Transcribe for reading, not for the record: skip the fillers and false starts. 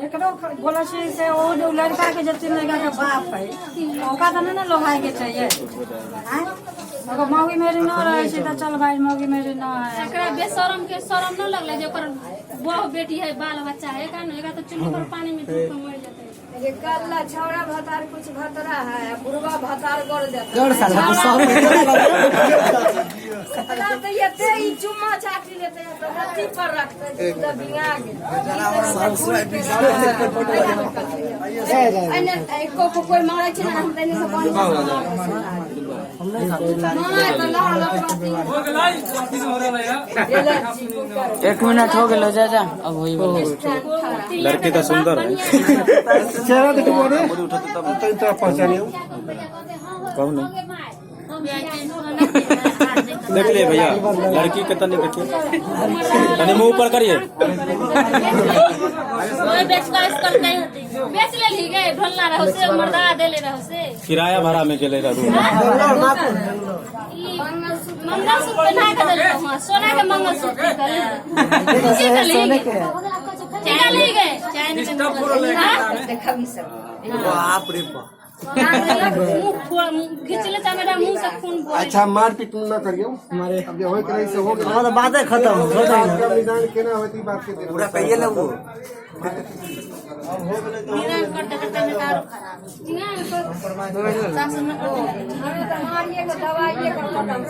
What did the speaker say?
एकरो बोलै छै से ओ जो लड़का के जते लड़का के बाप है, ओकरा तऽ नहि ने लोभाय के चाहिए। आँय, अगर मौगी मेरी न रहै छै तऽ चल भाई, मौगी मेरी न है। एकरा बेशरम के शरम न लगलै जे ओकर बहू बेटी है, बाल बच्चा है। एकरा ने, एकरा तऽ चुल्ही पर पानी में डूब के मर जेतै। ये कल्ला छौड़ा भतार कुछ भतरा है, आ बुढ़वा भतार गड़ जाता। इतना तो ये ते ही चुम्मा चाटी लेते हैं तो रत्ती पर रखते हैं तो बिंगा गेल। एने एको को कोई मारै छै ने, हम तने से पानी से मारै तो लड़ लड़। 1 मिनट हो गेलो, जा जा, अब होई वाला। लड़की तो सुंदर है। चेहरा देखबो रे तनी, तोरा पहचानियो। कहू नहीं, देख लिए भैया, लड़की के तनी देखिए, तनी मुंह ऊपर करिए। ओए, बेच का इसकर नहीं होती, बेच लेली गे, ढोलना रहो से मर्दा देले रहो से। किराया भाड़ा में गेले रहू। ई मंगलसूत्र पहना के देले रहो, सोना के मंगलसूत्र की करे की करली गे, की करली गे? हाँ? बाप रे बाप! मुंह घिचले त मेरा मुंह से खून बोले। अच्छा, मारपीट न करियो। अब जे होय के रही से हो गेल। हाँ, तो बातें खत्म हो गई। बात का निदान केना होइत, ई बात के देखो। पूरा कहिए लगू। निदान करते करते में दारू खराब निदान कर सासु में करते। हमें तो मारिए के दवाइए के खत्म।